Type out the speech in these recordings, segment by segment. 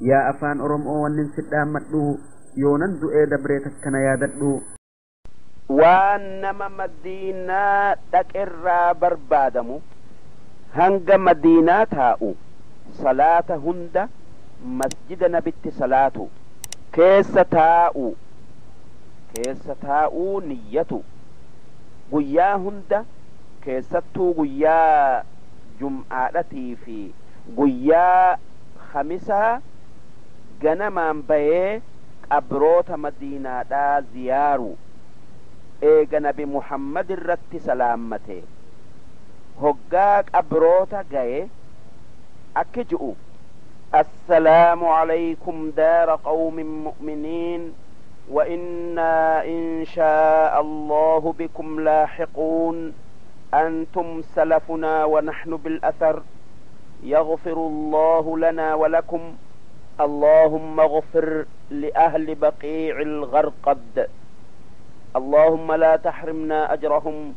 Yaa afaan Oromoo wannin sidhaammadhu yoonan du'ee dabree takkana yaadadhu. Waan nama Madiinaa dhaqerraa barbaadamu hanga Madiinaa taa'u salaata hunda masjida nabitti salaatu keessa taa'u keessa taa'uu niyyatu guyyaa hunda keessattuu guyyaa jum'aadhatii fi guyyaa khamisaa ganamaan bayee qabroota madiinaadhaa ziyaaru eega nabi Muhammad irratti salaammate hoggaa qabroota gaye akki ji'u assalaamu alaykum daara qawmin mu'miniin وإنا إن شاء الله بكم لاحقون أنتم سلفنا ونحن بالأثر يغفر الله لنا ولكم اللهم اغفر لأهل بقيع الغرقد اللهم لا تحرمنا أجرهم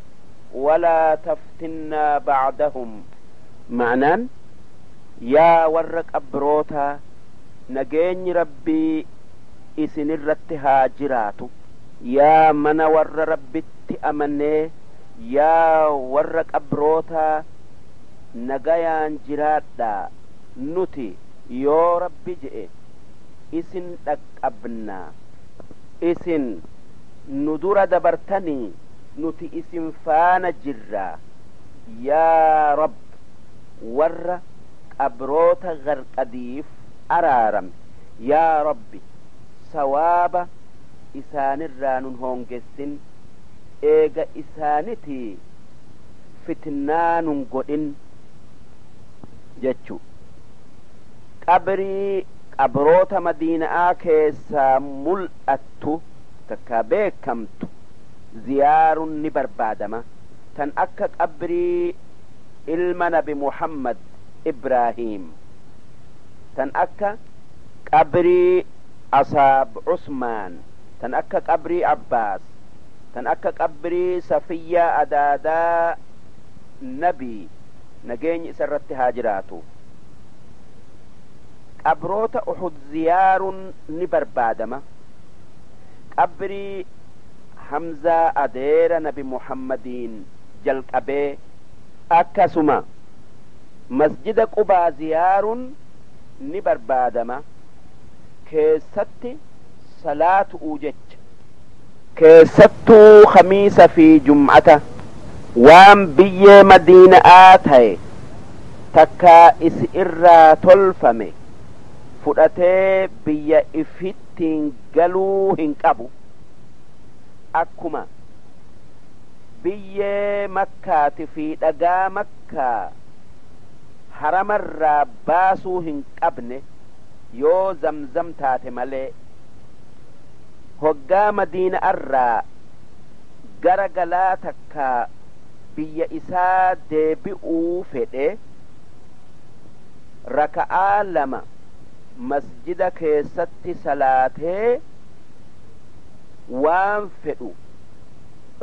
ولا تفتنا بعدهم. معنى يا ورق أبروتا نجين ربي إسن الرتها جراتو يا من ور ربي أمني يا ورق أبروتا نجيان جراتا نتي يا ربي جئ إسن أبنا إسن ندور دبرتني نتي إسن فان جرا يا رب ور أبروتا غرقديف أرارم يا ربي sawaaba isaanirraa nun hoongessin eega isaaniti fitnaa nun godhin jechu. Qabrii qabroota madiina'aa keessaa mul'attu takka beekamtu ziyaarun ni barbaadama tan akka qabrii ilma nabi Muhammad Ibraahiim tan akka qabrii أصاب عثمان تن أكا قبري عباس تن أكا قبري صفية أدادا نبي نجين سرت هاجراتو قبروت أحد زيار نبربادما قبري حمزة أدير نبي محمدين جلق أبي أكا سما مسجد قبا زيار نبربادما keessatti salaatu jecha keessattuu khamiisa fi jum'ata waan biyyee madiina'aa ta'e takka isi irraa tolfame fudhatee biyya ifittiin galuu hin qabu akkuma biyyee makkaati fi dhagaa makkaa haramarraa baasuu hin qabne yoo zamzam taate malee hoggaa madiina irraa gara galaa takka biyya isaa deebi'uu fedhe raka'aa lama masjida keessatti salaatee waan fedhu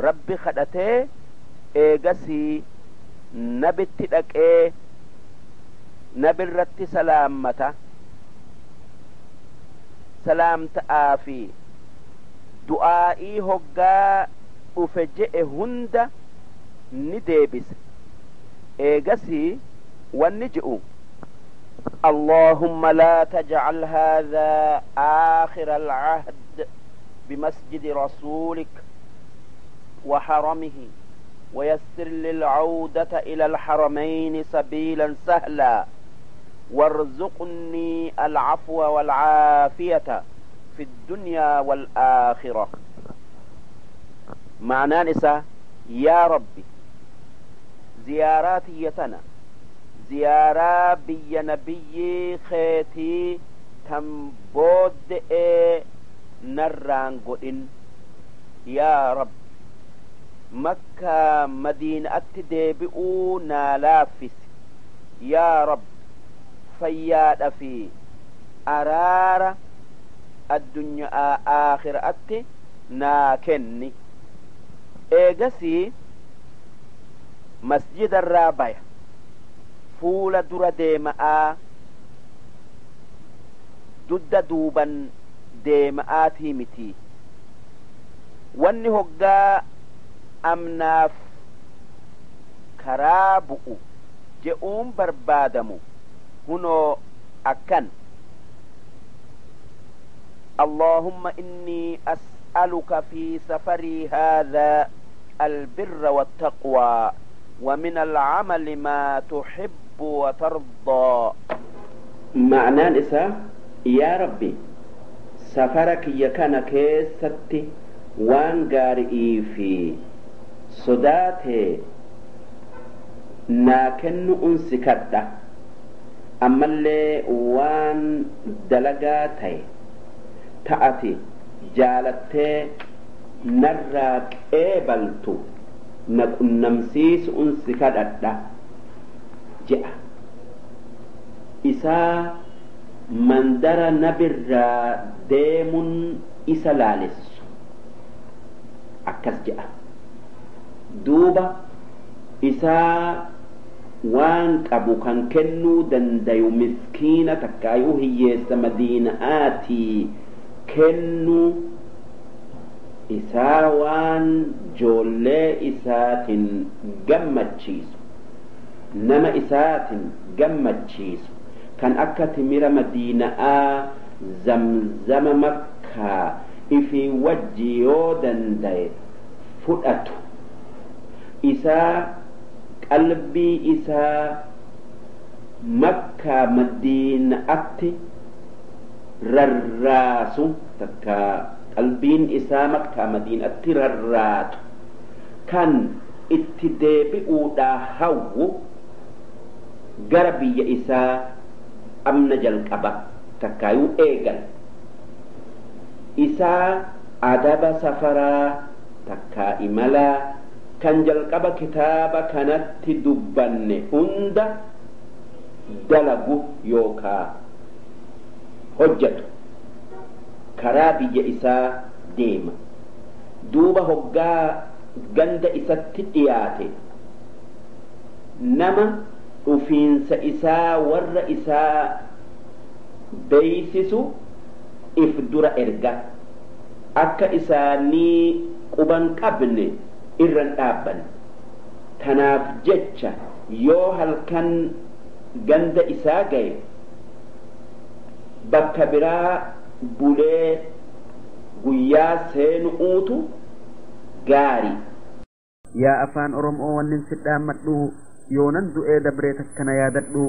rabbi kadhatee eegasii nabitti dhaqee nabirratti salaammata salaamta'aa fi du'aa'ii hoggaa dhufe je'e hunda ni deebise eegasii wanni je'u اللهم لا تجعل هذا آخر العهد بمسجد رسولك وحرمه ويسر للعودة إلى الحرمين سبيلا سهلا وارزقني العفو والعافية في الدنيا والآخرة. معنى نساء يا ربي زياراتي يتنا زيارة بي نبي خيتي تنبود نران قدن يا رب مكة مدينة ديبئو نالافس يا رب fayyaadha fi araara addunyaa aakhiraatti naa kenni. Eegasii masjidarraa baya fuula dura deema'aa Dudda duuban deema'aatii miti. Wanni hoggaa amnaaf karaa bu'u je'uun barbaadamu hunoo akkan: اللهم إني أسألك في سفري هذا البر والتقوى ومن العمل ما تحب وترضى. Ma'anaan isaa, yaa Rabbi, safara kiyya kana keessatti waan gaari'ii fi sodaatee naa kennu unsi kadha, ammallee waan dalagaa ta'e ta'ati jaalattee narraa qeebaltu na qunnamsiisu unsi kadhadha je'a. Isaa mandara nabirraa deemun isa laalessu akkas je'a. Duuba isaa waan qabu kan kennuu dandayu miskiina takkaayuu hiyyeessa Madiina'aatii kennuu, isaa waan joollee isaatin gammachiisu, nama isaatin gammachiisu, kan akka timira Madiina'aa, Zamzama Makkaa ifii wajji yoo danda'e fudhatu, isaa qalbii isaa Makkaa Madiina'atti rarraasu, takka qalbiin isaa Makkaa Madiinatti rarraatu, kan itti deebi'uudhaa hawwu gara biyya isaa amna jalqaba takkaayuu eegal. Isaa adaba safaraa takkaa imalaa kan jalqaba kitaaba kanatti dubbanne hunda dalagu yookaa hojjatu karaa biyya isaa deema. Duuba hoggaa ganda isatti dhiyaate nama dhufiinsa isaa warra isaa beeysisu if dura erga, akka isaanii quban qabne irran dhaabban. Tanaaf jecha yoo halkan ganda isaa gaye bakka biraa bulee guyyaa seenu'uutu gaarii. Yaa afaan Oromoo, wannin si dhaammadhu, yoonan du'ee dabree takkana yaadadhu.